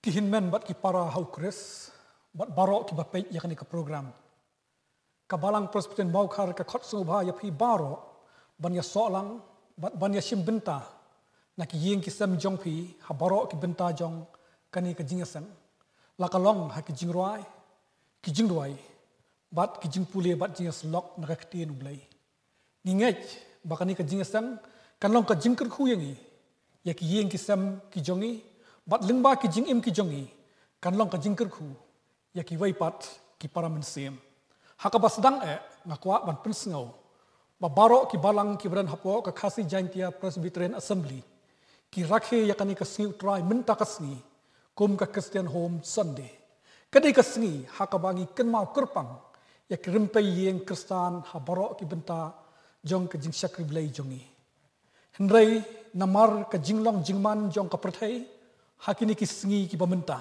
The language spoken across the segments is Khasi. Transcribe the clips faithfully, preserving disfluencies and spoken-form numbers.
Ki hynmen bad ki para ha u Khrist, bad baroh kiba peit ïa kane ka program. Ka Balang Presbyterian Mawkhar ka khot sngewbha ïa phi baroh ban ïasoh lang bad ban ïashim bynta na ki ïing ki sem jong phi ha baroh ki bynta jong kane ka jingïaseng, la ka long ha ki jingrwai, ki jingduwai bad ki jingpule bad jingïasyllok na ka ktien U Blei. Ngi ngeit ba kane ka jingïaseng kan long ka jingkyrkhu ïa ngi, ïa ki ïing ki sem ki jong ngi, bad lyngba ki jingim ki jong ngi kan long ka jingkyrkhu ïa kiwei pat ki para mynsiem. Ha kaba sdang eh nga kwah ban pynsngew ba baroh ki balang kiba don hapoh ka Khasi Jaintia Presbyterian Assembly ki rakhe ïa kane ka sngi U Trai mynta ka sngi kum ka Christian Home Sunday. Ka dei ka sngi ha kaba ngi kynmaw kyrpang ïa ki rympei ïing Khristan ha baroh ki bynta jong ka jingshakri Blei jong ngi. Hynrei namar ka jinglong jingman jong ka pyrthei ha kine ki sngi kiba mynta,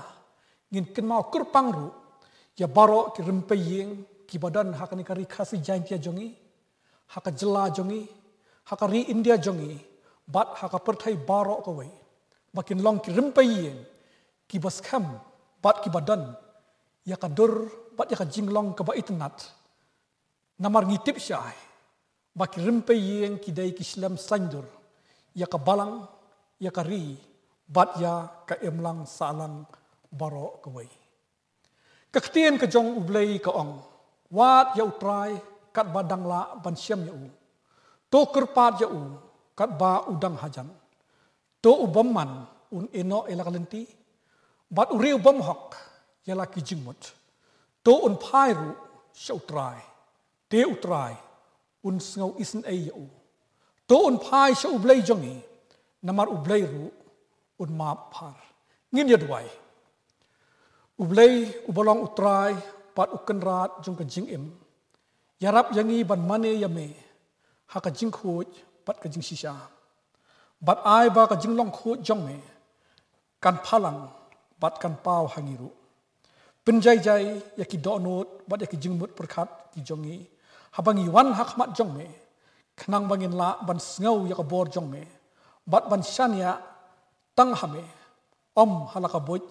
ngin kynmaw kyrpang ruh ïa baroh ki rympei ïing kiba don ha kane ka ri Khasi Jaintia jong ngi, ha ka jylla jong ngi, ha ka ri India jong ngi, bad ha ka pyrthei baroh kawei, ba kin long ki rympei ïing kiba skhem bad kiba don ïa ka dur bad ïa ka jinglong kaba itynnad. Namar ngi tip shai ba ki rympei ïing ki dei ki shlem saiñdur ïa ka balang, ïa ka ri bad ïa ka imlang sahlang baroh kawei. Ka ktien ka jong U Blei ka ong, wad ïa U Trai katba dang lah ban shem ïa u. To kyrpad ïa u katba u dang hajan. To u bymman un ïehnoh ïa la ka lynti, bad u riew bymhok ïa la ki jingmut. To un phai ruh sha U Trai, te U Trai un sngew isynei ïa u. To un phai sha U Blei jong ngi, namar U Blei ruh un map phar. Ngin ïaduwai. U Blei uba long U Trai bad U Kynrad jong ka jingim, ïarap ïa ngi ban mane ïa me ha ka jingkhuid bad ka jingshisha. Bad ai ba ka jinglong khuid jong me kan phalang bad kan paw ha ngi ruh. Pynjai jai ïa ki dohnud bad ïa ki jingmut pyrkhat ki jong ngi haba ngi wan ha khmat jong me, khnang ba ngin lah ban sngew ïa ka bor jong me bad ban shaniah tang ha me, ym ha la ka buit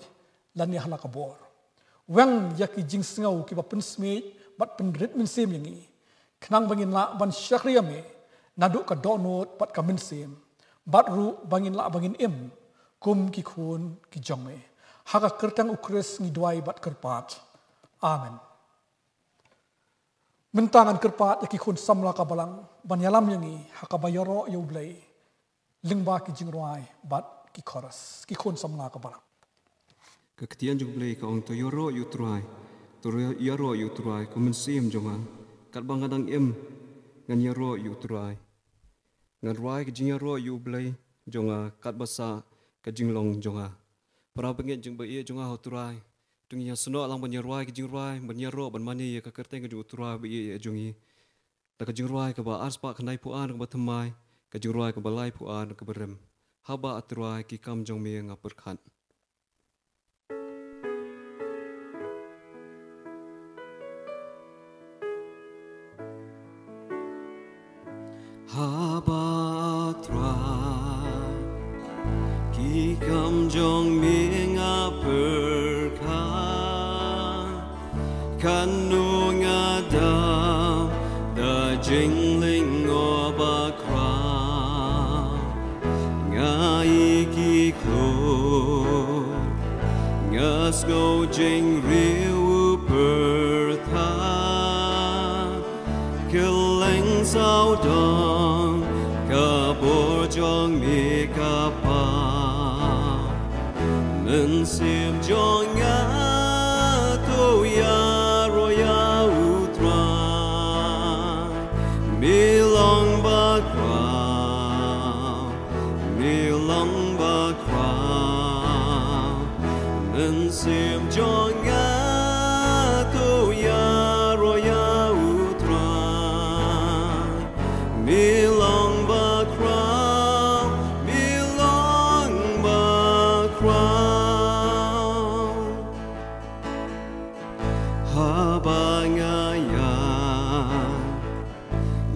lane ha la ka bor. Weng ïa ki jingsngew kiba pynsmit bad pynrit mynsiem ïa ngi, khnang ba ngin lah ban shakri ïa me naduh ka dohnud bad ka mynsiem, bad ruh ba ngin lah ba ngin im kum ki khun ki jong me. Ha ka kyrteng U Khrist ngi duwai bad kyrpad. Amen. Mynta ngan kyrpad ïa ki khun samla ka balang ban ïalam ïa ngi ha kaba ïaroh ïa U Blei lyngba ki jingrwai bad ki chorus. Ki khun samla ka balang. Ka ktien jong U Blei ka ong, to ïaroh ïa U Trai, to ïaroh ïa U Trai, ko mynsiem jong nga. Katba nga dang im ngan ïaroh ïa U Trai. Ngan rwai ka jingïaroh ïa U Blei jong nga katba sah ka jinglong jong nga. Para bangeit jong ba ïeit jong nga ha U Trai, to ngin ïasnoh lang ban ïarwai ka jingrwai, ban ïaroh, ban mane ïa ka kyrteng ka jong U Trai ba ïeit jong ngi. Da ka jingrwai kaba arspah khyndaiphew ar kaba thymmai, ka jingrwai kaba laiphew ar kaba rim. Haba, A Trai, ki kam jong me nga pyrkhat. Haba, Trai, ki kam jong me nga pyrkhat, katno nga dap da jinglyngngoh bakhraw. Nga ïeit ki klur, nga sngew jingriew u pyrthat. Kylleng sawdong ka bor jong me ka paw. Mynsiem jong nga to ïaroh ïa U Trai. Me long bakhraw, me long bakhraw. Mynsiem jong nga to ïaroh ïa U Trai. Me long bakhraw, me long bakhraw. Haba nga ïaid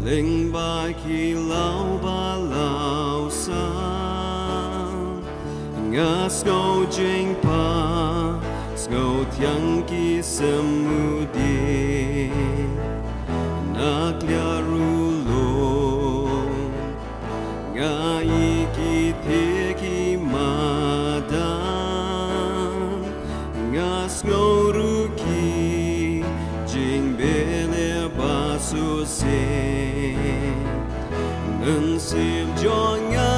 lyngba ki law ba law san, Nga sngew jingpang, sngew thiang ki sem u dieng, na kliar u lum. Nga ïohi ki thik ki madan, nga sngew ruh ki jingpynlong ba shisien. Mynsiem jong nga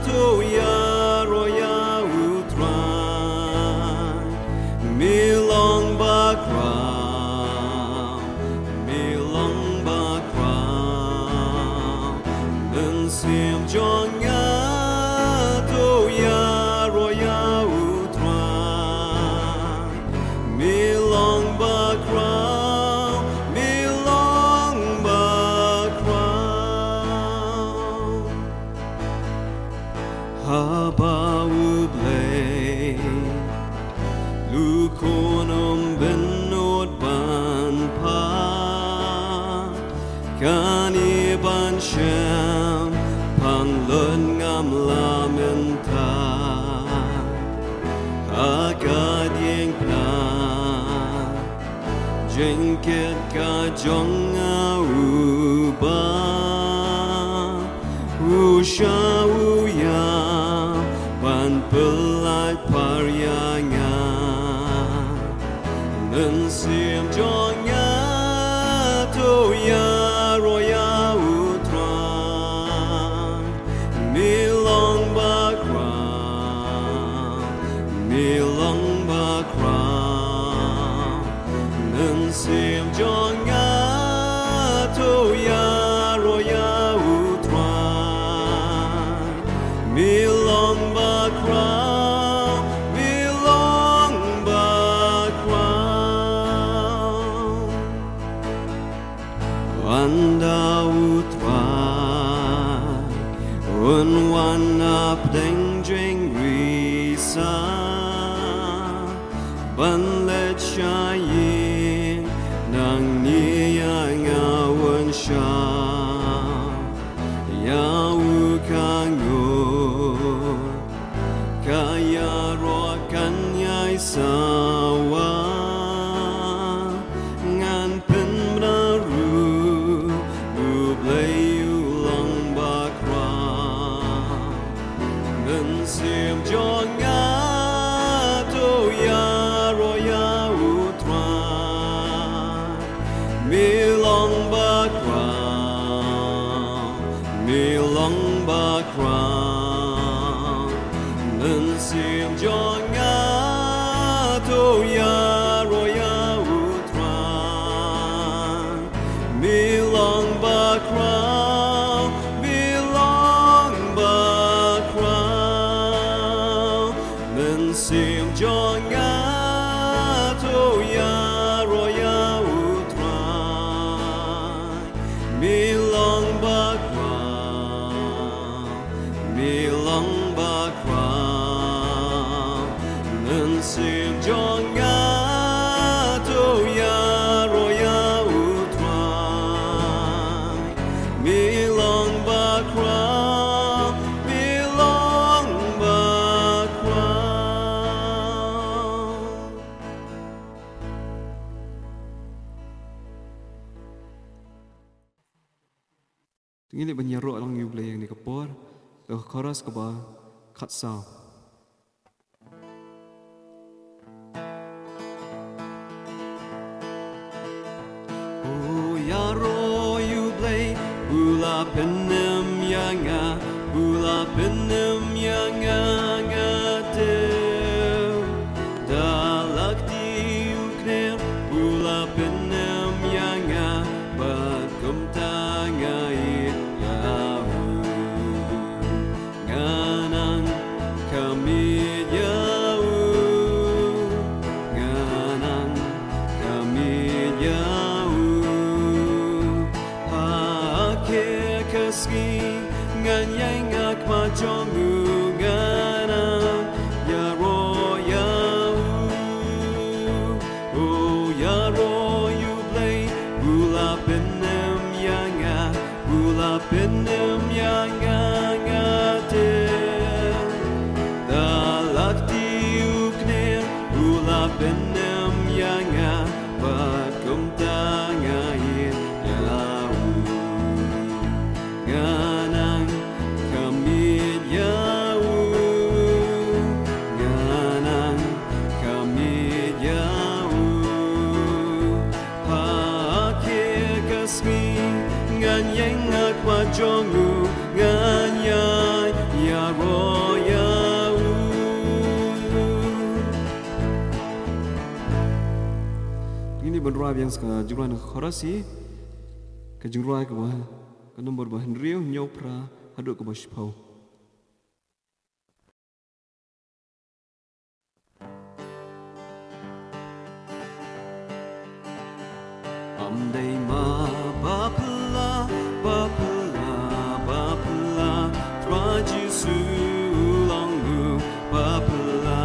to ïaroh ïa u Trai. Mi long bakhraw, mi long bakhraw. Mynsiem jong nga to ïaroh ïa u Trai. Mi long bakhraw, mi long bakhraw. Haba u Blei, u khun um bynnud ban phah, kane ban shem pang lun ngam la mynta. Ha ka diengphna jingkit ka jong nga uba u sha u ïa ban pyllait par ïa nga. Mynsiem jong nga to ïaroh ïa u Trai. Mi long bakhraw, mi long bakhraw. Mynsiem jong nga to ïaroh ïa u Trai. Mi long bakhraw, mi long bakhraw. Ynda u Trai un wan hapdeng jingïaseng, ban leit sha ïing, nangne ïa nga un shah ïa u ka ngut. Ka ïaroh kan ïai sawa, ngan pynbna ruh u Blei u long bakhraw. Mynsiem jong nga to ïaroh ïa u Trai. Mi long bakhraw, mi long bakhraw. Mynsiem jong nga to ïaroh ïa u Trai. Mi long bakhraw, mi long bakhraw. Mynsiem jong nga to ïaroh ïa u Trai. Mi long bakhraw, mi long bakhraw. Mynsiem jong nga to ïaroh ïa u Trai. Mi long bakhraw, mi long bakhraw. Ngin ïa ban ïaroh lang ïa u Blei ïa kane ka por. Ka chorus kaba khatsaw. U ïaroh ïa u Blei u la pynim ïa nga, u la pynim ïa nga, nga tip. Da la kti u kner u la pynim ïa nga, bad kumta nga ïeit ïa u. Nga nang khmih ïa u, nga nang khmih ïa u. Ha kane ka sngi ngan ïeng ha khmat jong u, nga nang ïaroh ïa u. U ïaroh ïa u Blei u la pynim ïa nga, u la pynim ïa nga, nga tip. Da Pynïap ïa nga bad kumta nga ïeit ïa u. Nga nang khmih ïa u. Nga nang khmih ïa u. Ha khie ka sngi ngan ïeng ha khmat jong u, ngan ïai ïaroh ïa u. Ngin ïa ban rwai biang sa ka jingrwai na ka chorus hi, ka jingrwai kaba, ka nombor ba hynriew, hynñiew, phra haduh kaba shiphew. Ym dei ma bapla, bapla, bapla, Trai Jisu u long u bapla.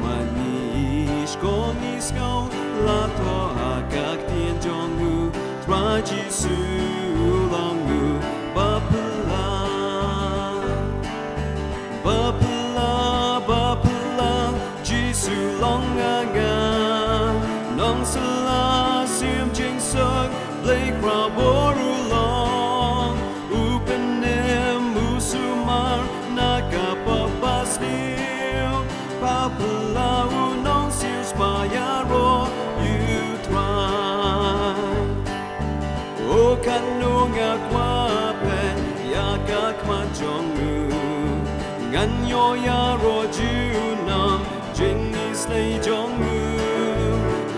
Mane i shkor i sngew la thoh ha ka ktien jong u, Trai Jisu u long u bapla. Bapla, bapla, Jisu long nga, nga nongslap sim jingsuk, Blei Khrah bor u long. U pynim, u sumar na ka pop ba sniew. Bapla, u nongsiew spah ïaroh ïa u Trai. O katno nga kwah peit ïa ka khmat jong u. Ngan ïoh ïaroh junom jingïasyllok jong u.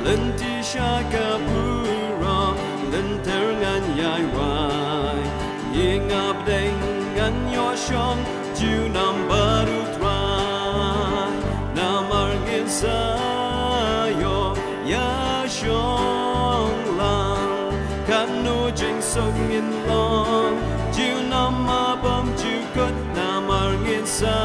Lynti sha ka pura lynter ngan ïai wai. Ïa nga bteng ngan ïoh shong junom bad u Trai. Namar ngin sa ïoh ïa shong lang. Katno jingsuk ngin long, junom ma bym ju kut, namar ngin sa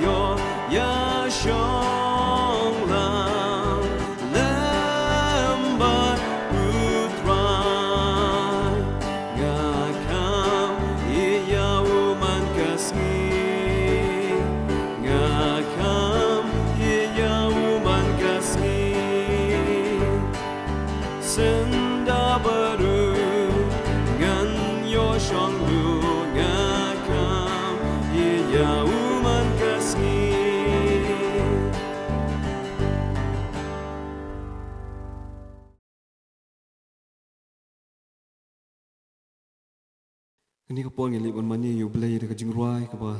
ïoh ïa shong lang lem bad u Trai. Nga kham ïeit ïa u man ka sngi. Nga kham ïeit ïa u man ka sngi. Synda bad u ngan ïoh shong duh, nga kham ïeit ïa u man ka sngi. Kane ka por ngi leit ban mane ïa u Blei da ka jingrwai kaba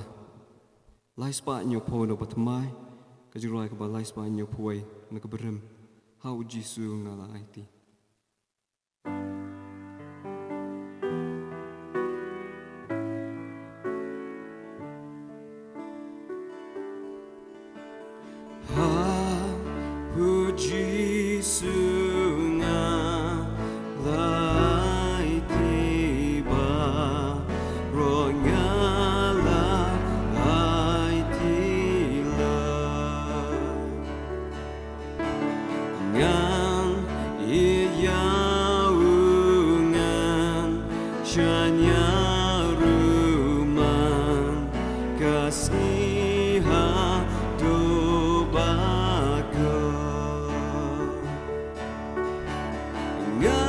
lai spah hynñiewphew na ka bathymmai, ka jingrwai kaba lai spah hynñiewphew wei na ka barim, Ha u Jisu nga la aiti. Ha u Jisu nga la aiti, baroh nga la aiti lei. Ngan ïeit ïa u, ngan shaniah ruh man ka sngi haduh ba kut. Nga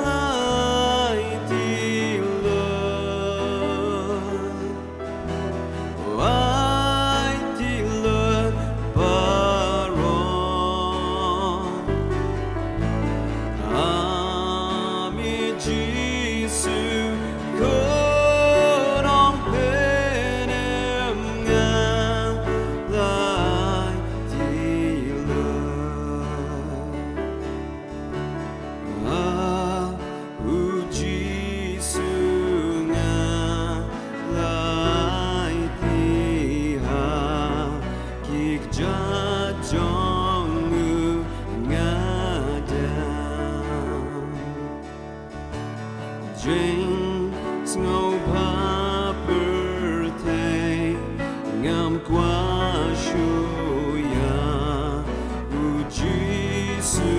la aiti lei. Aiti lei baroh. Ame Jisu, ko nongpynim, nga la aiti lei. Ha u Jisu nga la aiti, ha ki kjat jong u nga dang. Jingsngewbha pyrthei ngam kwah shuh ïa u Jisu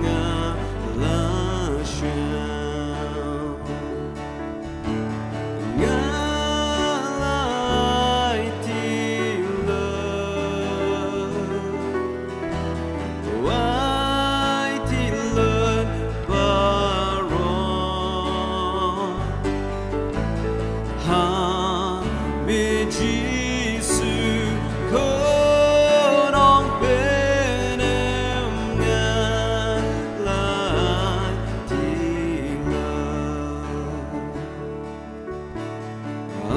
nga la shah. Nga la aiti lei. Jisu, khun ong pynim nga lai ti lo.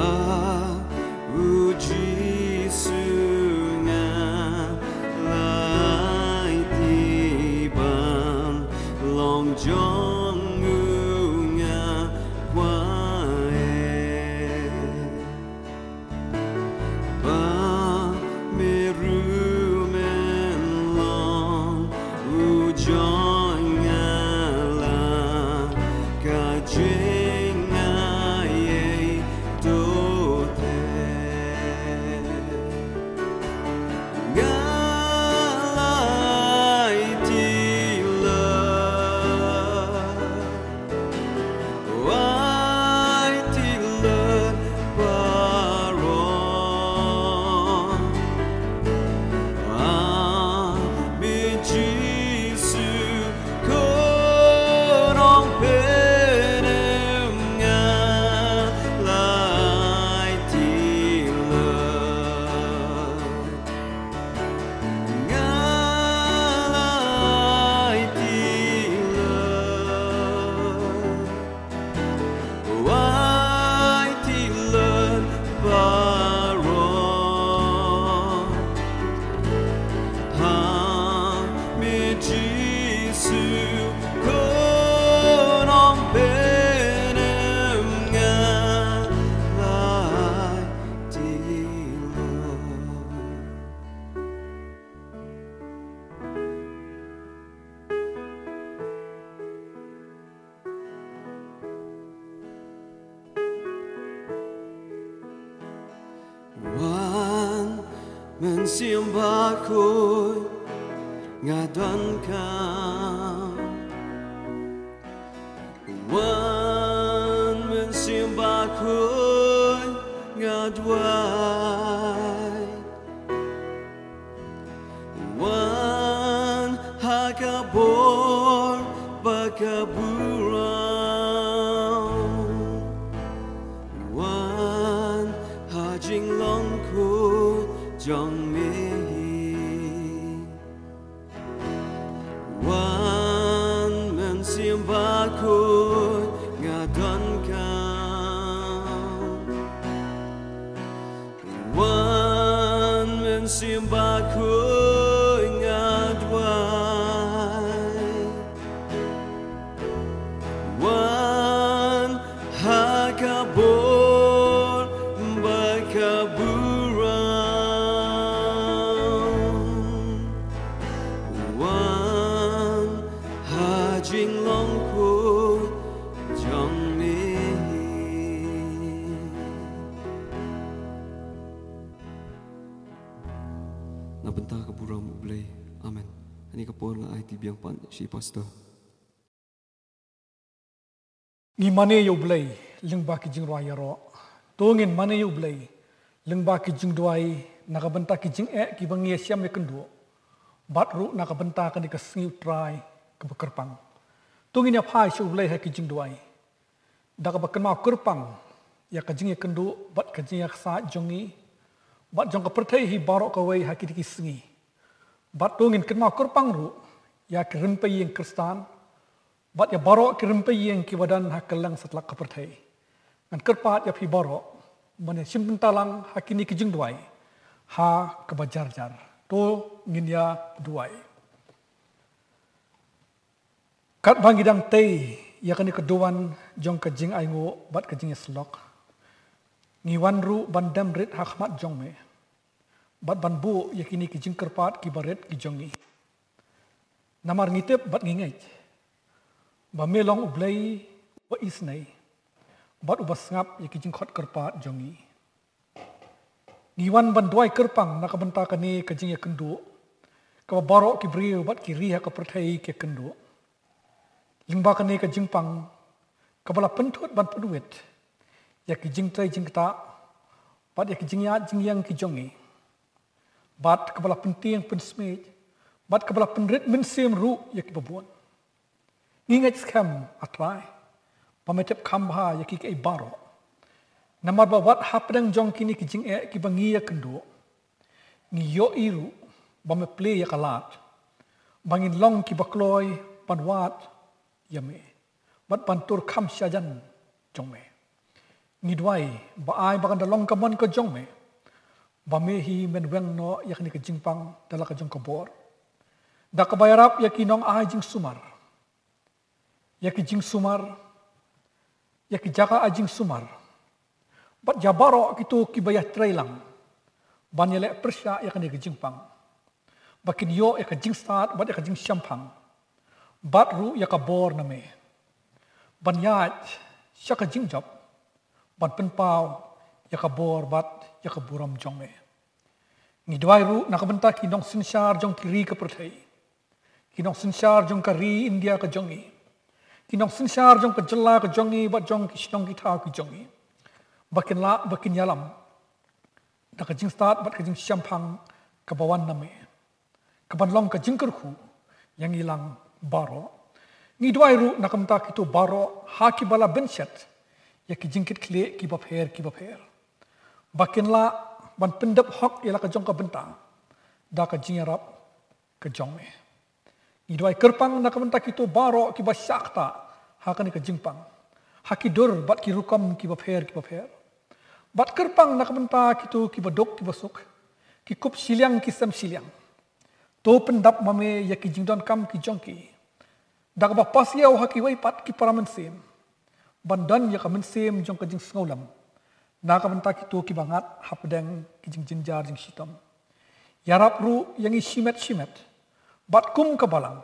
A u Jisu, nga lai ti ban long jong u, nga kwah e. Ba me ruh men long u jong nga la ka jingaiei to te. Nga lai ti lo. Wai ti lad baroh. A me Jisu, khun ong pynim nga lai ti lad. Nga lai ti lad. Wai ti lad baroh. Ha me Jisu, khun ong pynim nga lai ti lad. Wan, Mynsiem Bakhuid, nga donkam. Wan, Mynsiem Bakhuid, nga duwai. Wan ha ka bor bad ka burom. Wan ha jinglong khuid jong me. Wan, Mynsiem Bakhuid, nga donkam. Wan, Mynsiem Bakhuid, nga duwai. Wan ha ka bor bad ka burom. Wan ha jinglong khuid jong me. Na bynta ka burom U Blei. Amen. Hangne ka por nga ai ti biang pat sha i pastor. Ngi mane ïa U Blei lyngba ki jingrwai ïaroh. To ngin mane ïa U Blei lyngba ki jingduwai na ka bynta ki jingeh kiba ngi ïashem ïakynduh. Bad ruh na ka bynta kane ka sngi U Trai kaba kyrpang. To ngin ïaphai sha U Blei ha ki jingduwai. Da kaba kynmaw kyrpang ïa ka jingïakynduh bad ka jingïaksaid jong ngi bad jong ka pyrthei hi baroh kawei ha kine ki sngi. Bad to ngin kynmaw kyrpang ruh ïa ki rympei ïing Khristan bad ïa baroh ki rympei ïing kiba don ha kylleng satlak ka pyrthei. Ngan kyrpad ïa phi baroh ban ïashim bynta lang ha kine ki jingduwai ha kaba jar jar. To ngin ïaduwai. Katba ngi dang tei ïa kane ka duwan jong ka jingainguh bad ka jingïasyllok, ngi wan ruh ban dem rit ha khmat jong me bad ban buh ïa kine ki jingkyrpad kiba rit ki jong ngi. Namar ngi tip bad ngi ngeit ba me long U Blei uba isynei bad uba sngap ïa ki jingkhot kyrpad jong ngi. Ngi wan ban duwai kyrpang na ka bynta kane ka jingïakynduh kaba baroh ki briew bad ki ri ha ka pyrthei ki ïakynduh. Lyngba kane ka jingpang kaba la pynthut ban pynwit ïa ki jingtrei jingktah bad ïa ki jingïaid jingïeng ki jong ngi, bad kaba la pyntieng pynsmiej bad kaba la pynrit mynsiem ruh ïa kiba bun. Ngi ngeit skhem, A Trai, ba me tip kham bha ïa kiei kiei baroh. Namar ba wat hapdeng jong kine ki jingeh kiba ngi ïakynduh, ngi ïohi ruh ba me plie ïa ka lad ba ngin long kiba kloi ban wad ïa me bad ban tur kham shajan jong me. Ngi duwai ba ai ba kan da long ka mon ka jong me ba me hi men weng noh ïa kane ka jingpang da la ka jong ka bor, da kaba ïarap ïa ki nong ai jingsumar, ïa ki jingsumar, ïa ki jaka ai jingsumar, bad ïa baroh kito kiba ïatreilang ban ïaleh pyrshah ïa kane ka jingpang, ba kin ïoh ïa ka jingstad bad ïa ka jingshemphang, bad ruh ïa ka bor na me ban ïaid sha ka jingjop ban pynpaw ïa ka bor bad ïa ka burom jong me. Ngi duwai ruh na ka bynta ki nongsynshar jong ki ri ka pyrthei, ki nongsynshar jong ka ri India ka jong ngi, ki nongsynshar jong ka jylla ka jong ngi bad jong ki shnong ki thaw ki jong ngi, ba kin lah ba kin ïalam da ka jingstad bad ka jingshemphang kaba wan na me, kaban long ka jingkyrkhu ïa ngi lang baroh. Ngi duwai ruh na ka bynta kito baroh ha kiba la bynshet ïa ki jingkitkhlieh kiba pher kiba pher, ba kin lah ban pyndep hok ïa la ka jong ka bynta da ka jingïarap ka jong me. Ngi duwai kyrpang na ka bynta kito baroh kiba shah ktah ha kane ka jingpang ha ki dur bad ki rukom kiba pher kiba pher, bad kyrpang na ka bynta kito kiba duk kiba suk, ki kup shiliang ki sem shiliang. To pyndap ma me ïa ki jingdonkam ki jong ki da kaba pasiaw ha kiwei pat ki para mynsiem ban don ïa ka mynsiem jong ka jingsngewlem na ka bynta kito kiba ngat hapdeng ki jingjynjar jingshitom. Ïarap ruh ïa ngi shimet shimet bad kum ka balang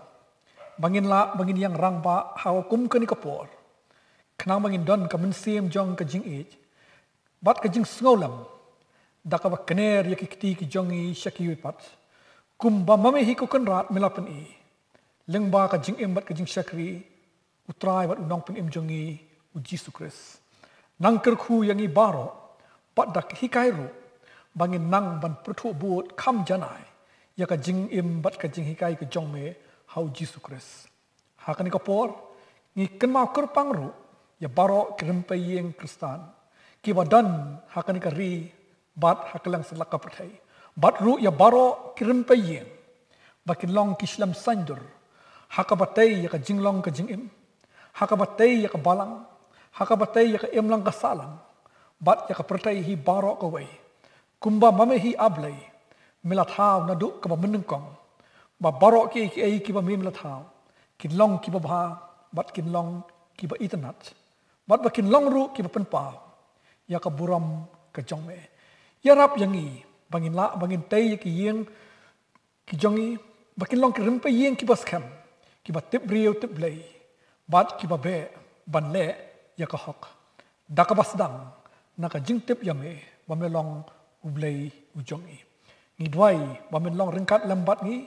ba ngin lah ba ngin ïeng rangbah ha kum kane ka por, khnang ba ngin don ka mynsiem jong ka jingïeit bad ka jingsngewlem da kaba kner ïa ki kti ki jong ngi sha kiwei pat, kumba ma me hi ko Kynrad me la pyni lyngba ka jingim bad ka jingshakri U Trai bad U Nongpynim jong ngi U Jisu Khrist. Nang kyrkhu ïa ngi baroh bad da ka hikai ruh ba ngin nang ban pyrthuh bud kham janai ïa ka jingim bad ka jinghikai ka jong me ha U Jisu Khrist. Ha kane ka por ngi kynmaw kyrpang ruh ïa baroh ki rympei ïing Khristan kiba don ha kane ka ri bad ha kylleng satlak ka pyrthei, bad ruh ïa baroh ki rympei ïing ba kin long ki shlem saiñdur ha kaba tei ïa ka jinglong ka jingim, ha kaba tei ïa ka balang, ha kaba tei ïa ka imlang ka sahlang bad ïa ka pyrthei hi baroh kawei. Kumba ma me hi A Blei me la thaw naduh kaba mynnyngkong ba baroh kiei kiei kiba me me la thaw kin long kiba bha bad kin long kiba itynnat bad ba kin long ruh kiba pynpaw ïa ka burom ka jong me. Ïarap ïa ngi ba ngin lah ba ngin tei ïa ki ïing ki jong ngi ba kin long ki rympei ïing kiba skhem, kiba tip briew tip Blei bad kiba beh ban leh ïa ka hok da kaba sdang na ka jingtip ïa me ba me long U Blei U jong ngi. Ngi duwai ba men long ryngkat lem bad ngi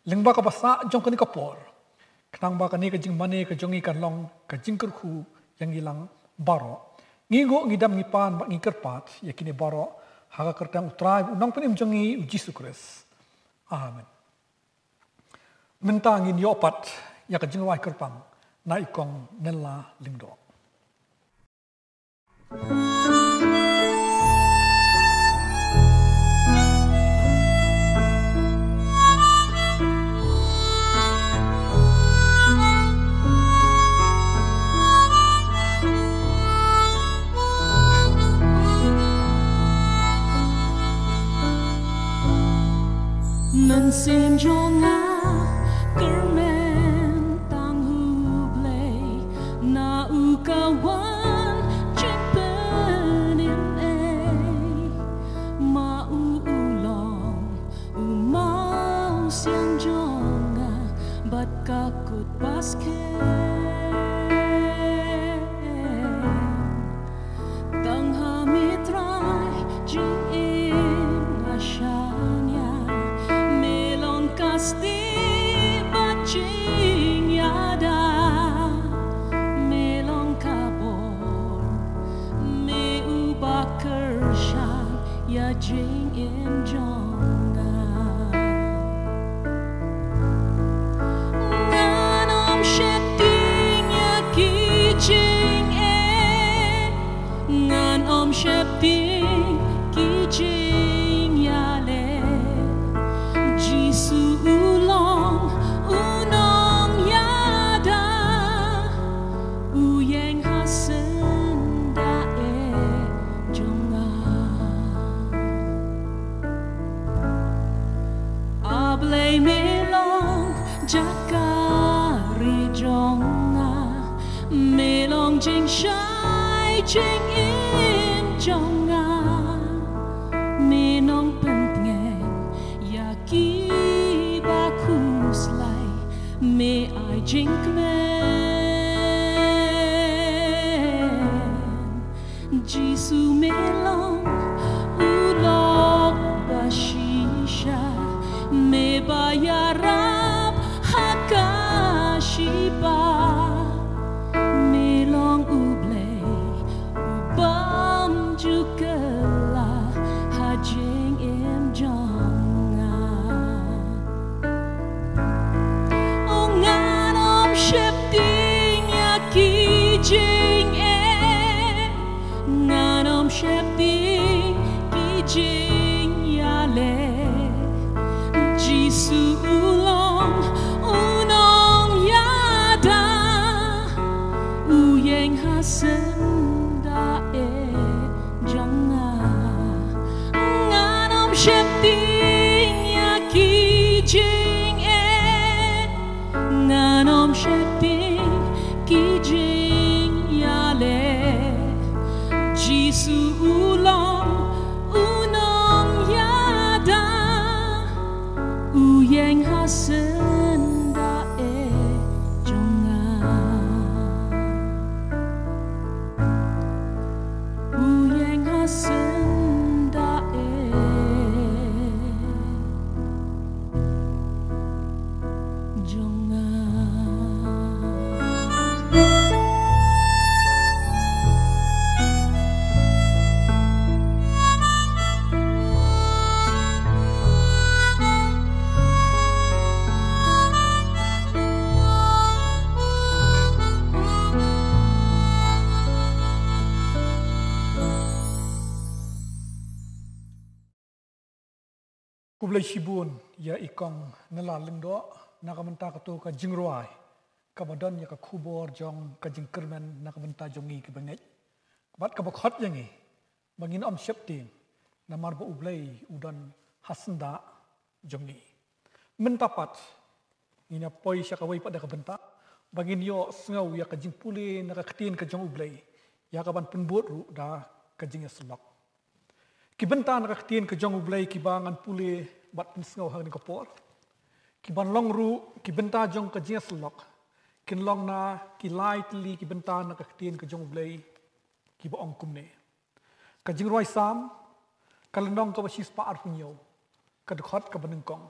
lyngba kaba sah jong kane ka por, khnang ba kane ka jingmane ka jong ngi kan long ka jingkyrkhu ïa ngi lang baroh. Ngi nguh ngi dem ngi pan bad ngi kyrpad ïa kine baroh ha ka kyrteng U Trai U Nongpynim jong ngi U Jisu Khrist. Amen. Mynta ngin ïoh pat ïa ka jingrwai kyrpang na i Kong Nenla Lyngdoh. Mynsiem jong nga kyrmen tang ha U Blei, na u ka wan jingpynim ei. Ma u u long u mawsiang jong nga bad ka kut ba skhem. Tang ha me Trai jingim nga shaniah, me long ka stieh bad jingïada, me long ka bor, me uba kyrshan ïa jingim jong nga. Ngan ym sheptieng ïa ki jingeh, ngan ym shep Jaka ri jong nga, me long jingshai jingim jong nga, me nongpyntngen ïa kiba khuslai, me ai jingkmen. Jisu me long u lok ba shisha, me ba ïarap ha ka shipa, me long U Blei u bym ju kylla ha jingim jong nga. O ngan ym sheptieng ïa ki jingeh, ngan ym sheptieng ki jingïaleh. Jisu u long u nongïada, u ïeng ha syndah eh jong nga. Ngan ym sheptieng ïa ki jingeh, ngan ym sheptieng ki jingïaleh. Jisu u long u nongïada, u ïeng ha syndah eh jong nga. U ïeng ha syndah eh jong nga. Khublei shibun ïa i Kong Nalal Lyngdoh na ka bynta kato ka jingrwai kaba don ïa ka khubor jong ka jingkyrmen na ka bynta jong ngi kiba ngeit, bad kaba khot ïa ngi ba ngin ym sheptieng, namar ba U Blei u don ha syndah jong ngi. Mynta pat ngin ïa poi sha kawei pat de ka bynta ba ngin ïohsngew ïa ka jingpule na ka ktien ka jong U Blei, ïa kaban pynbud ruh da ka jingïasyllok. Ki bynta na ka ktien ka jong U Blei kiba ngan pule bad pynsngew ha kane ka por, kiban long ruh ki bynta jong ka jingïasyllok, kin long na ki lai tylli ki bynta na ka ktien ka jong U Blei kiba ong kumne. Ka Jingrwai Salm, ka lynnong kaba shispah arphew hynñiew, ka dkhot kaba nyngkong.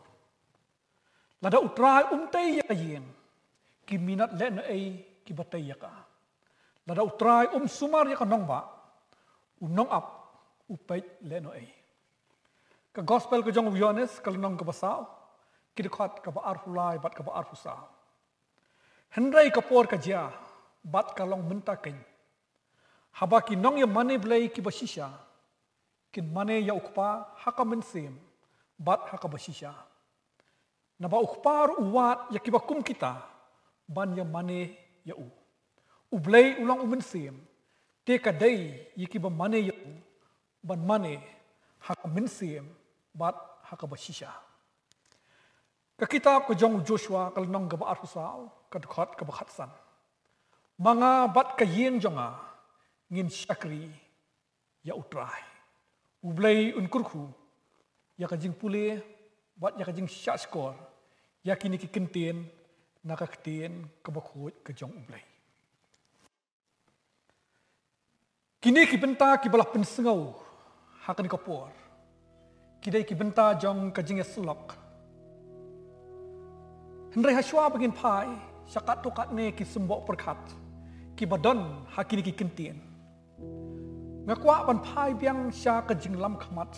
Lada U Trai um tei ïa ka ïing, ki minot lehnohei kiba tei ïa ka. Lada U Trai um sumar ïa ka nongbah, u nongap u peit lehnohei. Ka Gospel ka jong u Ïohannes, ka lynnong kaba saw, ki dkhot kaba arphew lai bad kaba arphew saw. Hynrei ka por ka jia bad ka long mynta keiñ, haba ki nongïamane Blei kiba shisha kin mane ïa U Kpa ha ka mynsiem bad ha kaba shisha. Naba U Kpa ruh u wad ïa kiba kum kita ban ïamane ïa u. U Blei u long u mynsiem, te ka dei ïa kiba mane ïa u ban mane ha ka mynsiem bad ha kaba shisha. Ka kitab ka jong u Joshua, ka lynnong kaba arphew saw, ka dkhot kaba khatsan. Ma nga bad ka ïing jong nga ngin shakri ïa U Trai. U Blei un kyrkhu ïa ka jingpule bad ïa ka jingshahshkor ïa kine ki kyntien na ka ktien kaba khuid ka jong U Blei. Kine ki bynta kiba la pynsngew ha kane ka por, ki dei ki bynta jong ka jingïasyllok. Hynrei hashwa ba ngin phai sha katto katne ki symboh pyrkhat kiba don ha kine ki kyntien, nga kwah ban phai biang sha ka jinglam khmat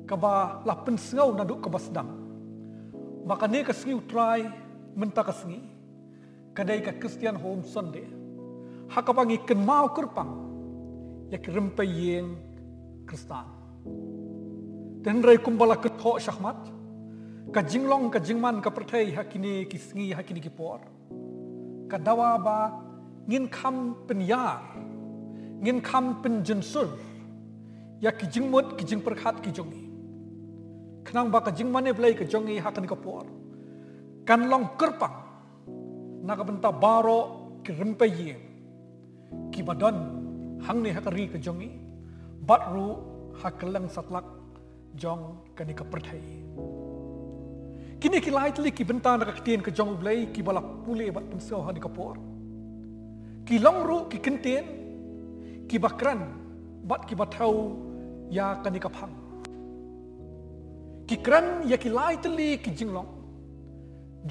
kaba la pynsngew naduh kaba sdang, ba kane ka sngi U Trai mynta ka sngi ka dei ka Christian Home Sunday, ha kaba ngi kynmaw kyrpang ïa ki rympei ïing Khristan. Te hynrei kumba la kynthoh shakhmat, ka jinglong ka jingman ka pyrthei ha kine ki sngi, ha kine ki por, ka dawa ba ngin kham pynïar, ngin kham pynjynsur ïa ki jingmut ki jingpyrkhat ki jong ngi, khnang ba ka jingmane Blei ka jong ngi ha kane ka por kan long kyrpang na ka bynta baroh ki rympei ïing kiba don hangne ha ka ri ka jong ngi, bad ruh ha kylleng satlak jong kane ka pyrthei. Kine ki lai tylli ki bynta na ka ktien ka jong U Blei kiba la pule bad pynsngew ha kane ka por, ki long ruh ki kyntien kiba kren bad kiba thew ïa kane ka phang. Ki kren ïa ki lai tylli ki jinglong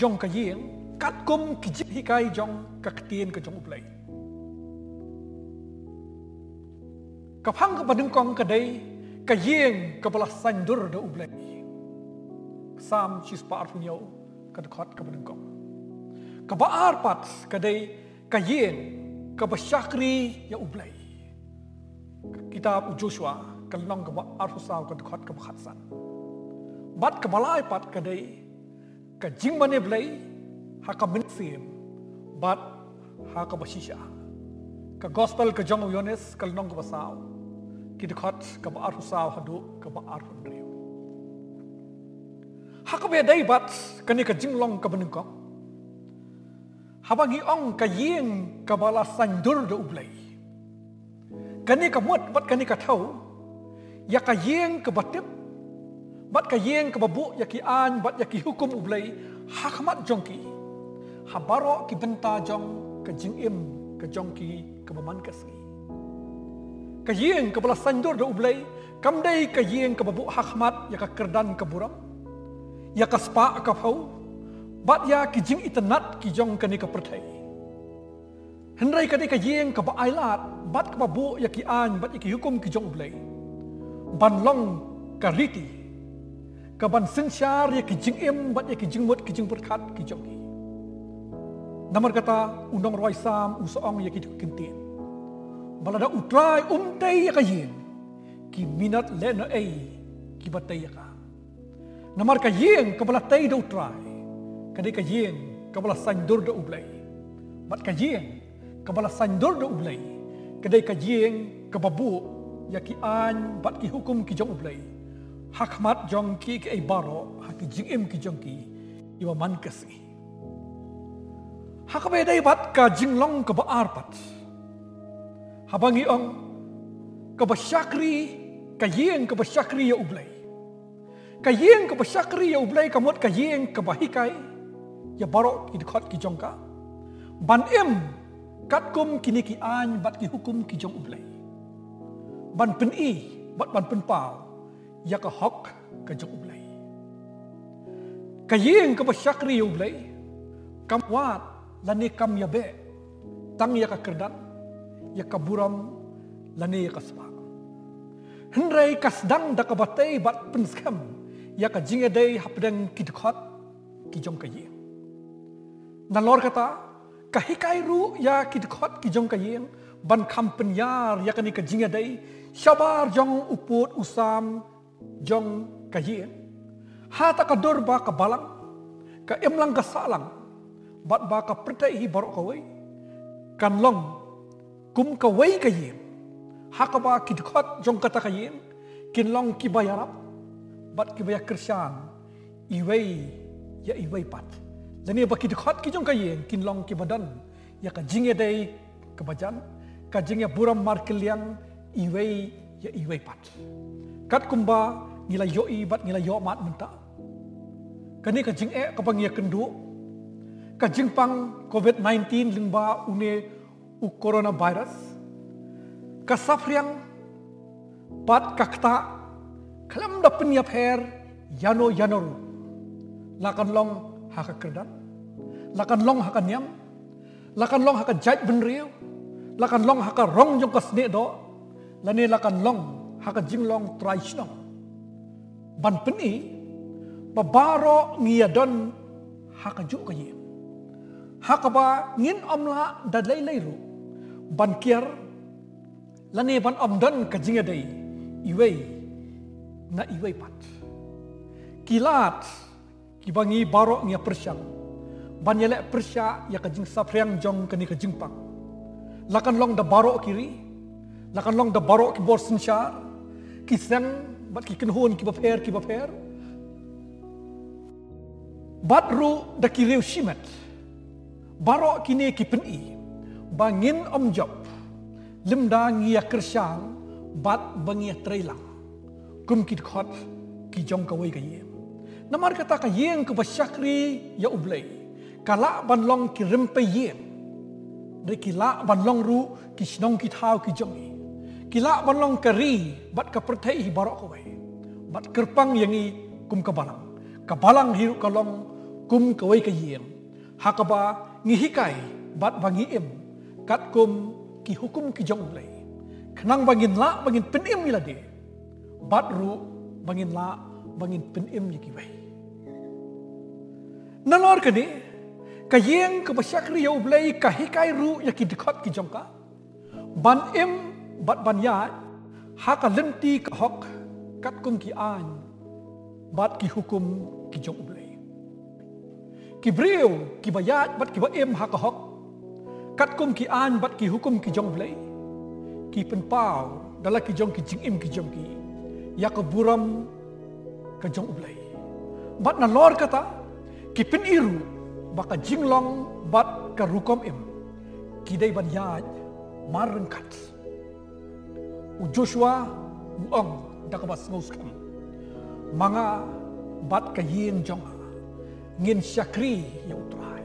jong ka ïing katkum ki jinghikai jong ka ktien ka jong U Blei. Ka phang kaba nyngkong ka dei ka ïing kaba la saiñdur da U Blei. Salm shispah arphew hynñiew, ka dkhot kaba nyngkong. Kaba ar pat ka dei ka ïing kaba shakri ïa U Blei. Ka kitab u Joshua ka lynnong kaba arphew saw, ka dkhot kaba khatsan. Bad kaba lai pat ka dei ka jingmane Blei ha ka mynsiem bad ha kaba shisha. Ka gospel ka jong u Ïoannis ka lynnong kaba saw, ki dkhot kaba arphew saw haduh kaba arphew hynriew. Ha kaba dei bad kane ka jinglong kaba nyngkong, haba ngi ong ka ïing kaba la saiñdur da U Blei, kane ka mut bad kane ka thew ïa ka ïing kaba tip bad ka ïing kaba buh ïa ki aiñ bad ïa ki hukum U Blei ha khmat jong ki ha baroh ki bynta jong ka jingim ka jong ki kaba man ka sngi. Ka ïing kaba la saiñdur da U Blei kam dei ka ïing kaba buh ha khmat ïa ka kyrdan ka burom, ïa ka spah ka phew bad ïa ki jingitynnad ki jong kane ka pyrthei. Hynrei ka dei ka ïing kaba ailad bad kaba buh ïa ki aiñ bad ïa ki hukum ki jong U Blei ban long ka riti kaban synshar ïa ki jingim bad ïa ki jingmut ki jingpyrkhat ki jong ki. Namar kata u nongrwai Salm u sa ong ïa ki kyntien ba lada U Trai um tei ïa ka ïing, ki minot lehno ei kiba tei ïa ka. Namar ka ïing kaba la tei da U Trai ka dei ka ïing kaba la saiñdur da U Blei. Bad ka ïing kaba la saiñdur da U Blei ka dei ka ïing kaba buh ïa ki aiñ bad ki hukum ki jong U Blei ha khmat jong ki, ki ei baroh ha ki jingim ki jong ki kiba man ka sngi. Ha kaba dei bad ka jinglong kaba ar pat, haba ngi ong kaba shakri, ka ïing kaba shakri ïa U Blei. Ka ïing kaba shakri ïa U Blei ka mut ka ïing kaba hikai ïa baroh ki dkhot ki jong ka ban im katkum kine ki aiñ bad ki hukum ki jong U Blei, ban pyni bad ban pynpaw ïa ka hok ka jong U Blei. Ka ïing kaba shakri ïa U Blei kam wad lane kam ïabeh tang ïa ka kyrdan, ïa ka burom lane ïa ka spah. Hynrei ka sdang da kaba tei bad pynskhem ïa ka jingïadei hapdeng ki dkhot ki jong ka ïing. Nalor kata, ka hikai ruh ïa ki dkhot ki jong ka ïing ban kham pynïar ïa kane ka jingïadei shabar jong u pud u sam jong ka ïing. Ha ta ka dur ba ka balang, ka imlang ka sahlang bad ba ka pyrthei hi baroh kawei kan long kum kawei ka ïing ha kaba ki dkhot jong kata ka ïing kin long kiba ïarap bad kiba ïakyrshan iwei ïa iwei pat. Lane ba ki dkhot ki jong ka ïing kin long kiba don ïa ka jingïadei kaba jan, ka jingïaburom markylliang iwei ïa iwei pat. Katkum ba ngi la ïohi bad ngi la ïoh mad mynta, kane ka jingeh kaba ngi ïakynduh, ka jingpang covid nineteen lyngba une u coronavirus, ka saphriang bad ka ktah khlem da pynïapher ïano ïano ruh. La kan long ha ka kyrdan, la kan long ha ka niam, la kan long ha ka jaitbynriew, la kan long ha ka rong jong ka snieh doh, lane la kan long ha ka jinglong trai shnong. Ban pyni ba baroh ngi ïadon ha kajuh ka ïing ha kaba ngin ym lah da lei lei ruh ban kiar lane ban ym don ka jingïadei iwei na iwei pat. Ki lad kiba ngi baroh ngi ïa pyrshang ban ïaleh pyrshah ïa ka jingsaphriang jong kane ka jingpang, la kan long da baroh ki ri, la kan long da baroh ki bor synshar, ki seng bad ki kynhun kiba pher kiba pher. Bad ruh da ki riew shimet baroh kine ki pyni ba ngin ym jop lymda ngi ïa kyrshan bad ba ngi ïa trei lang kum ki dkhot ki jong kawei ka ïing. Namar kata ka ïing kaba shakri ïa U Blei ka lah ban long ki rympei ïing. Dei ki lah ban long ruh ki shnong ki thaw ki jong ngi. Ki lah ban long ka ri bad ka pyrthei hi baroh kawei. Bad kyrpang ïa ngi kum ka balang. Ka balang hi ruh ka long kum kawei ka ïing ha kaba ngi hikai bad ba ngi im katkum ki hukum ki jong U Blei. Khnang ba ngin lah ba ngin pynim ïa lade bad ruh ba ngin lah ba ngin pynim ïa kiwei. Nalor kane, ka ïing kaba shakri ïa U Blei ka hikai ruh ïa ki dkhot ki jong ka ban im bad ban ïaid ha ka lynti ka hok katkum ki aiñ bad ki hukum ki jong U Blei. Ki briew kiba ïaid bad kiba im ha ka hok katkum ki aiñ bad ki hukum ki jong U Blei ki pynpaw da la ki jong ki jingim ki jong ki ïa ka burom ka jong U Blei. Bad nalor kata ki pyni ruh ba ka jinglong bad ka rukom im ki dei ban ïaid marryngkat. U Joshua u ong da kaba sngewskhem, ma nga bad ka ïing jong nga ngin shakri ïa U Trai.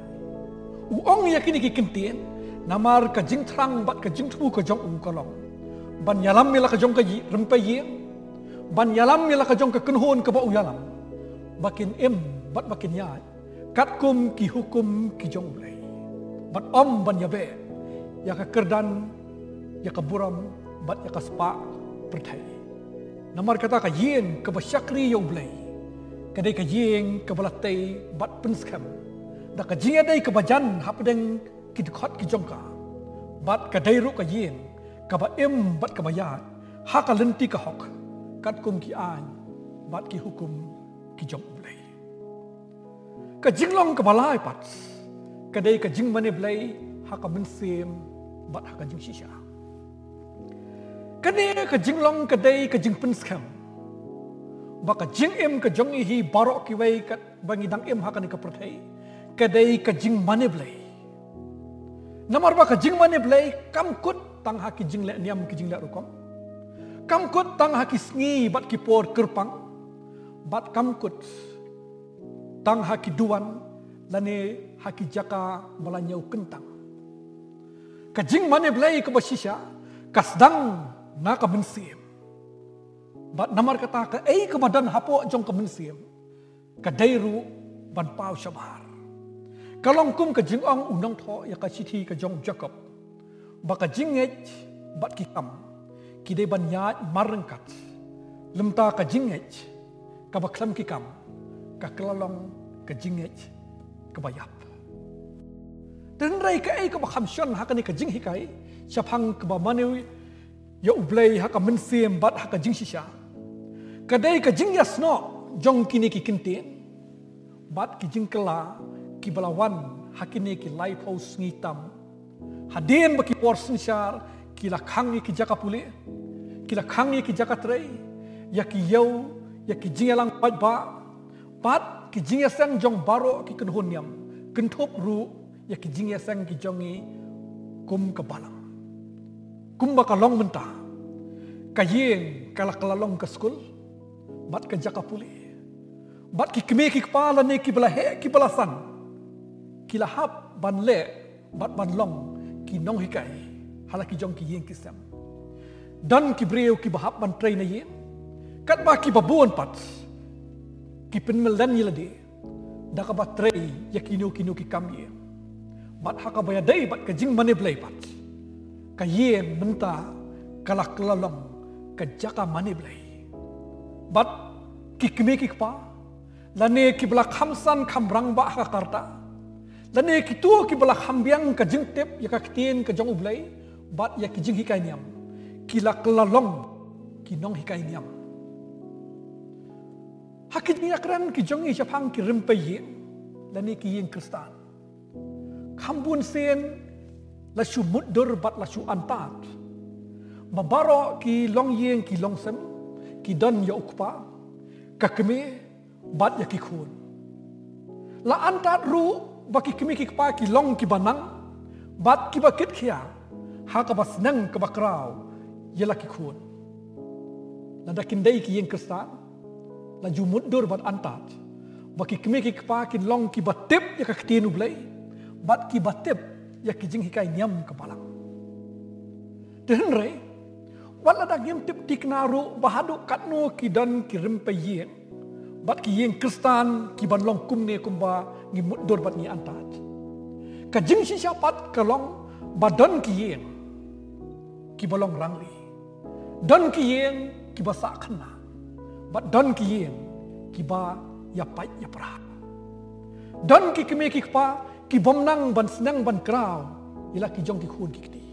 U ong ïa kine ki kyntien namar ka jingthrang bad ka jingthmu ka jong u ka long ban ïalam ïa la ka jong ka ïi-, rympei ïing, ban ïalam ïa la ka jong ka kynhun kaba u ïalam ba kin im bad ba kin ïaid katkum ki hukum ki jong U Blei. Bad ym ban ïabeh ïa ka kyrdan, ïa ka burom bad ïa ka spah pyrthei. Namar kata ka ïing kaba shakri ïa U Blei ka dei ka ïing kaba la tei bad pynskhem da ka jingïadei kaba jan hapdeng ki dkhot ki jong ka. Bad ka dei ruh ka ïing kaba im bad kaba ïaid ha ka lynti ka hok katkum ki aiñ bad ki hukum ki jong U Blei. Ka jinglong kaba lai pat ka dei ka jingmane blei ha ka mynsiem bad ha ka jingshisha. Kane ka jinglong ka dei ka jingpynskhem ba ka jingim ka jong ngi hi baroh kiwei kat ba ngi dang im ha kane ka pyrthei ka dei ka jingmane blei. Namar ba ka jingmane blei kam kut tang ha ki jingleh niam ki jingleh rukom, kam kut tang ha ki sngi bad ki por kyrpang, bad kam kut tang ha ki duwan lane ha ki jaka ba la ñiew kyntang. Ka jingmane blei kaba shisha ka sdang na ka mynsiem. Bad namar kata kaei kaba don hapoh jong ka mynsiem ka dei ruh ban paw shabar. Ka long kum ka jingong u nongthoh ïa ka shithi ka jong u Jakob ba ka jingngeit bad ki kam ki dei ban ïaid marryngkat. Lymda ka jingngeit kaba khlem ki kam ka kylla long ka jingngeit kaba ïap. Te hynrei kaei kaba kham shon ha kane ka jinghikai shaphang kaba mane ïa U Blei ha ka mynsiem bad ha ka jingshisha ka dei ka jingïasnoh jong kine ki kyntien bad ki jingkylla kiba la wan ha kine ki laiphew sngi tam. Hadien ba ki por synshar ki la khang ïa ki jaka pule, ki la khang ïa ki jaka trei, ïa ki ïew, ïa ki jingïalang paidbah bad ki jingïaseng jong baroh ki kynhun niam, kynthup ruh ïa ki jingïaseng ki jong ngi kum ka balang. Kumba ka long mynta, ka ïing ka la kylla long ka skul bad ka jaka pule. Bad ki kmie ki kpa lane kiba la heh kiba la san ki la hap ban leh bad ban long ki nonghikai ha la ki jong ki ïing ki sem. Don ki briew kiba hap ban trei na ïing, katba kiba bun pat ki pynmlien ïa lade da kaba trei ïa kino kino ki kam ïing. Bad ha kaba ïadei bad ka jingmane blei pat, ka ïing mynta ka la kylla long ka jaka mane blei. Bad ki kmie ki kpa lane kiba la kham san kham rangbah ha ka rta, lane kito kiba la kham biang ka jingtip ïa ka ktien ka jong U Blei bad ïa ki jinghikai niam, ki la kylla long ki nonghikai niam. Ha ki jingïakren ki jong ngi shaphang ki rympei ïing lane ki ïing Khristan, kham bun sien la shu mutdur bad la shu antad ba baroh ki longïing ki longsem ki don ïa u kpa, ka kmie bad ïa ki khun. La antad ruh ba ki kmie ki kpa ki long kiba nang bad kiba kit khia ha kaba sneng kaba kraw ïa la ki khun. Lada kin dei ki ïing Khristan, la ju mutdur bad antad ba ki kmie ki kpa kin long kiba tip ïa ka ktien U Blei bad kiba tip ïa ki jinghikai niam ka Balang. Te hynrei, wat lada ngim tip thikna ruh ba haduh katno ki don ki rympei ïing bad ki ïing Khristan ki ban long kumne kumba ngi mutdur bad ngi antad. Ka jingshisha pat ka long ba don ki ïing kiba long rangli, don ki ïing kiba sah khynnah, bad don ki ïing kiba ïapait ïapra. Don ki kmie ki kpa ki bym nang ban sneng ban kraw ïa la ki jong ki khun ki kti.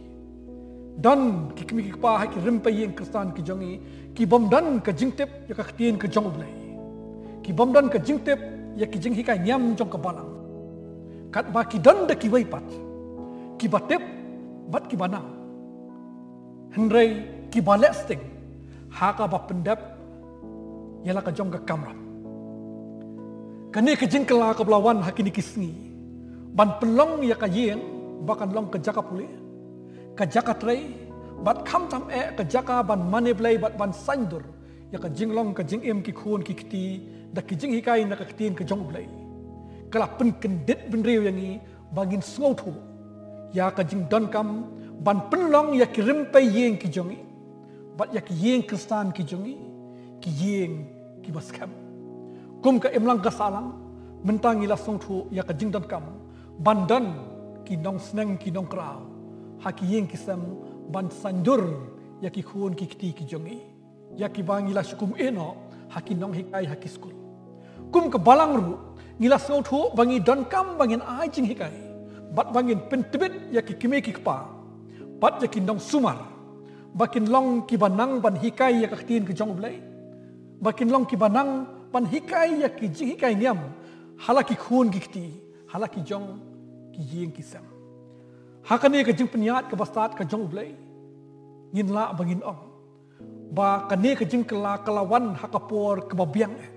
Don ki kmie ki kpa ha ki rympei ïing Khristan ki jong ngi ki bym don ka jingtip ïa ka ktien ka jong U Blei, ki bym don ka jingtip ïa ki jinghikai niam jong ka Balang. Katba ki don da kiwei pat kiba tip bad kiba nang, hynrei kiba leh sting ha kaba pyndep ïa la ka jong ka kamram. Kane ka jingkylla kaba la wan ha kine ki sngi ban pynlong ïa ka ïing ba kan long ka jaka pule, ka jaka trei, bad khamtam eh ka jaka ban mane Blei bad ban saiñdur ïa ka jinglong ka jingim ki khun ki kti da ki jinghikai na ka ktien ka jong U Blei, ka la pynkyndit bynriew ïa ngi ba ngin sngewthuh ïa ka jingdonkam ban pynlong ïa ki rympei ïing ki jong ngi bad ïa ki ïing Khristan ki jong ngi ki ïing kiba skhem. Kum ka imlang ka sahlang, mynta ngi la sngewthuh ïa ka jingdonkam ban don ki nongsneng ki nongkraw ha ki ïing ki sem ban saiñdur ïa ki khun ki kti ki jong ngi, ïa kiba ngi la shu kum eh noh ha ki nonghikai ha ki skul. Kum ka Balang ruh ngi la sngewthuh ba ngi donkam ba ngin ai jinghikai bad ba ngin pyntbit ïa ki kmie ki kpa bad ïa ki nongsumar ba kin long kiba nang ban hikai ïa ka ktien ka jong U Blei, ba kin long kiba nang ban hikai ïa ki jinghikai niam ha la ki khun ki kti ha la ki jong ki ïing ki sem. Ha kane ka jingpynïaid kaba stad ka jong U Blei, ngin lah ba ngin ong ba kane ka jingkylla ka la wan ha ka por kaba biang eh.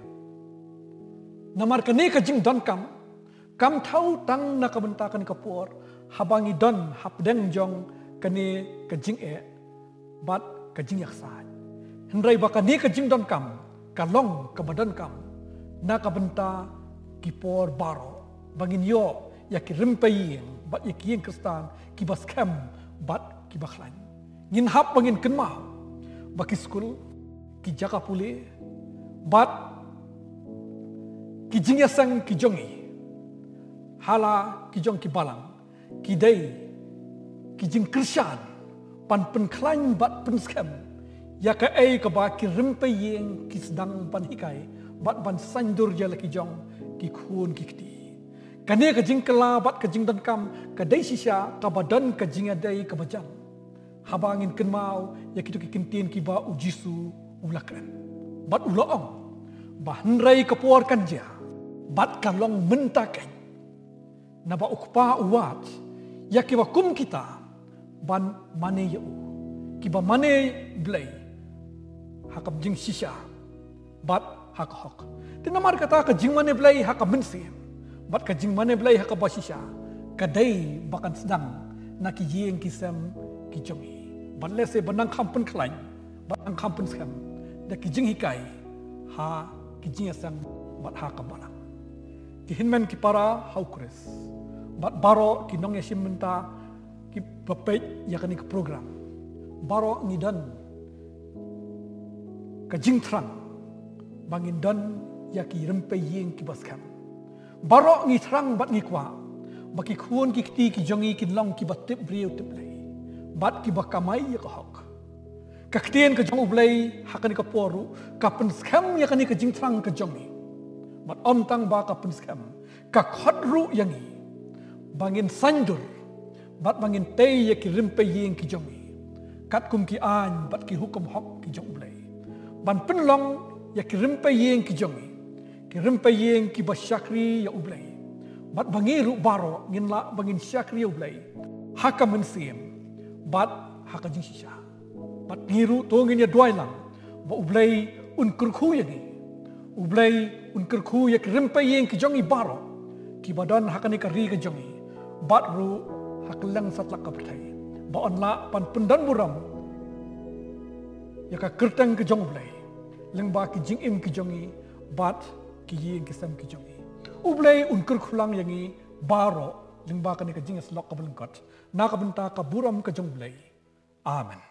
Namar kane ka jingdonkam kam thaw tang na ka bynta kane ka por haba ngi don hapdeng jong kane ka jingeh bad ka jingïaksaid, hynrei ba kane ka jingdonkam ka long kaba donkam na ka bynta ki por baroh ba ngin ïoh ïa ki rympei ïing bad ïa ki ïing Khristan kiba skhem bad kiba khlaiñ. Ngin hap ba ngin kynmaw ba ki skul, ki jaka pule bad ki jingïaseng ki jong ngi ha la ki jong ki balang ki dei ki jingkyrshan ban pynkhlaiñ bad pynskhem ïa kaei kaba ki rympei ïing ki sdang ban hikai bad ban saiñdur ïa la ki jong ki khun ki kti. Kane ka jingkylla bad ka jingdonkam ka dei shisha kaba don ka jingïadei kaba jan haba ngin kynmaw ïa kito ki kyntien kiba U Jisu u la kren bad u la ong ba hynrei ka por kan jia bad ka long mynta keiñ, naba U Kpa u wad ïa kiba kum kita ban mane ïa u, kiba mane Blei ha ka jingshisha bad ha ka hok. Te namar kata ka jingmane Blei ha ka mynsiem bad ka jingmane Blei ha kaba shisha ka dei ba kan sdang na ki ïing ki sem ki jong ngi, bad lehse ba nang kham pynkhlaiñ bad nang kham pynskhem da ki jinghikai ha ki jingïaseng bad ha ka balang. Ki hynmen ki para ha U Khrist bad baroh ki nongïashim bynta kiba peit ïa kane ka program, baroh ngi don ka jingthrang ba ngin don ïa ki rympei ïing kiba skhem. Baroh ngi thrang bad ngi kwah ba ki khun ki kti ki jong ngi kin long kiba tip briew tip Blei bad kiba kamai ïa ka hok. Ka ktien ka jong U Blei ha kane ka por ruh ka pynskhem ïa kane ka jingthrang ka jong ngi. Bad ym tang ba ka pynskhem, ka khot ruh ïa ngi ba ngin saiñdur bad ba ngin tei ïa ki rympei ïing ki jong ngi katkum ki aiñ bad ki hukum hok ki jong U Blei, ban pynlong ïa ki rympei ïing ki jong ngi ki rympei ïing kiba shakri ïa U Blei. Bad ba ngi ruh baroh ngin lah ba ngin shakri ïa U Blei ha ka mynsiem bad ha ka jingshisha. Bad ngi ruh to ngin ïa duwai lang ba U Blei un kyrkhu ïa ngi, U Blei un kyrkhu ïa ki rympei ïing ki jong ngi baroh kiba don ha kane ka ri ka jong ngi, bad ruh ha kylleng satlak ka pyrthei, ba yn lah ban pyndonburom ïa ka kyrteng ka jong U Blei lyngba ki jingim ki jong ngi bad ki ïing ki sem ki jong ngi. U Blei un kyrkhu lang ïa ngi baroh lyngba kane ka jingïasyllok kaba lyngkot, na ka bynta ka burom ka jong U Blei. Amen.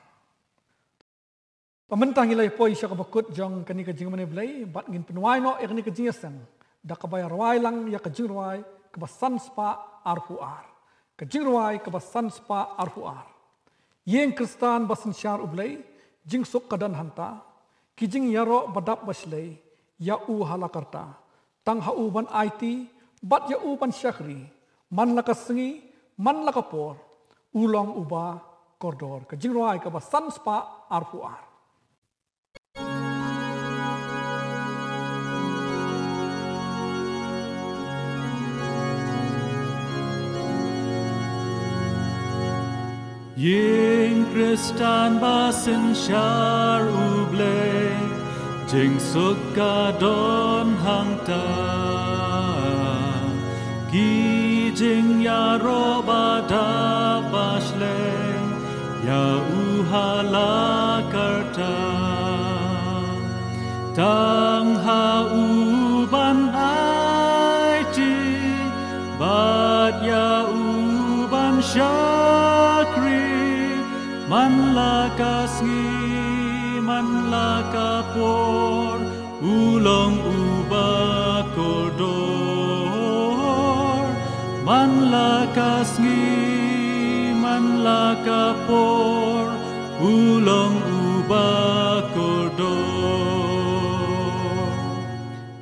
Ba mynta ngi la ïa poi sha kaba kut jong kane ka jingmane Blei, bad ngin pynwai noh ïa kane ka jingïaseng da kaba ïa rwai lang ïa ka jingrwai kaba san spah arphew ar. Ka jingrwai kaba san spah arphew ar. Ïing Khristan ba synshar U Blei, jingsuk ka don hangta, ki jingïaroh ba dap ba shlei ïa u ha la karta. Tang ha u ban aiti bad ïa u ban shakri, man la ka sngi man la ka por, u long uba kordor. Ka jingrwai kaba san spah arphew ar. Ïing Khristan ba synshar U Blei, jingsuk ka don hangta, ki jingïaroh ba dap ba shlei ïa u ha la karta. Tang ha u ban aiti bad ïa u ban shakri, man la ka sngi man la ka por, u long uba kordor. Man la ka sngi man la ka por, u long uba kordor.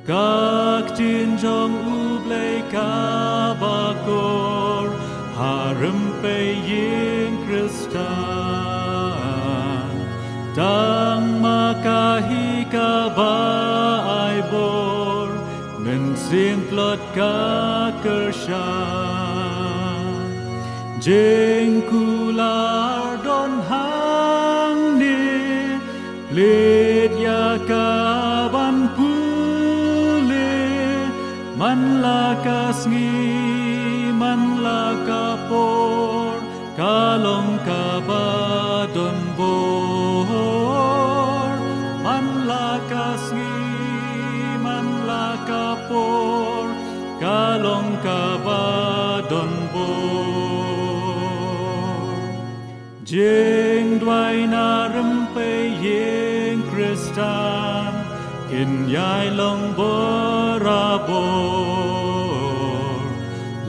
Ka ktien jong U Blei kaba kor ha rympei ïing Khristan, tang ma ka hi kaba ai bor, mynsiem tlot ka kyrshan. Jingkular don hangne, plie ïa ka ban pule, man la ka sngi man la ka por, ka long kaba don bor. Man la ka sngi man la ka por, ka long kaba don bor. Jingduwai na rympei ïing Khristan kin ïai long borabor.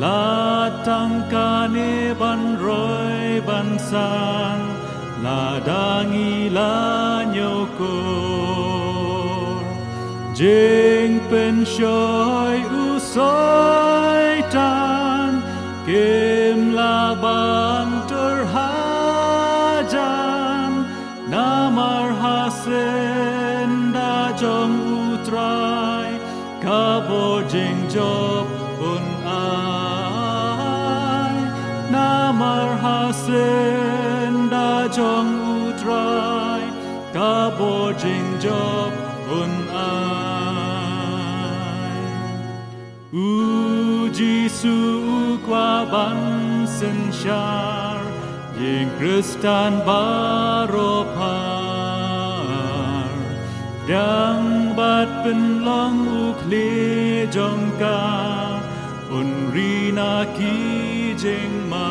Lada tang kane ban roi ban san, lada ngi la ñiewkor. Jingpynshoi u Soitan kim lah ban tur hajan, namar ha syndah jong U Trai ka bor jingjop un ai. Namar ha syndah jong U Trai ka bor jingjop un ai. U Jisu u kwah ban synshar ïing Khristan baroh phar. Pdiang bad pynlong u khlieh jong ka, un ri na ki jingma.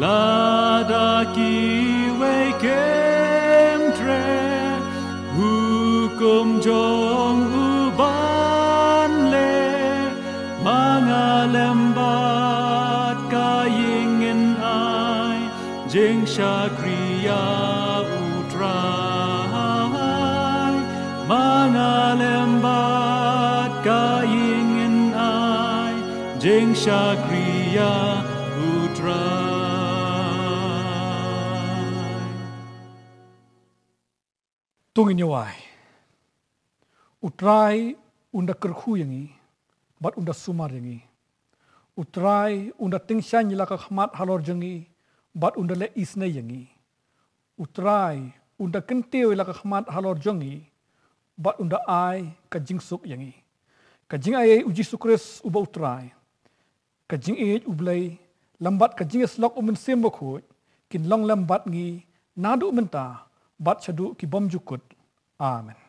Lada kiwei kim treh hukum jong u ban leh, ma nga lem bad ka ïing ngin ai jingshakri ïa U Trai. Ma nga lem bad ka ïing ngin ai jingshakri ïa U Trai. To ngin ïa wai. U Trai un da kyrkhu ïa ngi bad un da sumar ïa ngi. U Trai un da tyngshaiñ ïa la ka khmat halor jong ngi bad un da leh isynei ïa ngi. U Trai un da kyntiew ïa la ka khmat halor jong ngi bad un da ai ka jingsuk ïa ngi. Ka jingaiei u Jisu Khrist uba u Trai, ka jingïeit u Blei, lem bad ka jingïasyllok u Mynsiem Bakhuid, kin long lem bad ngi naduh mynta bad shaduh ki bymjukut. Amen.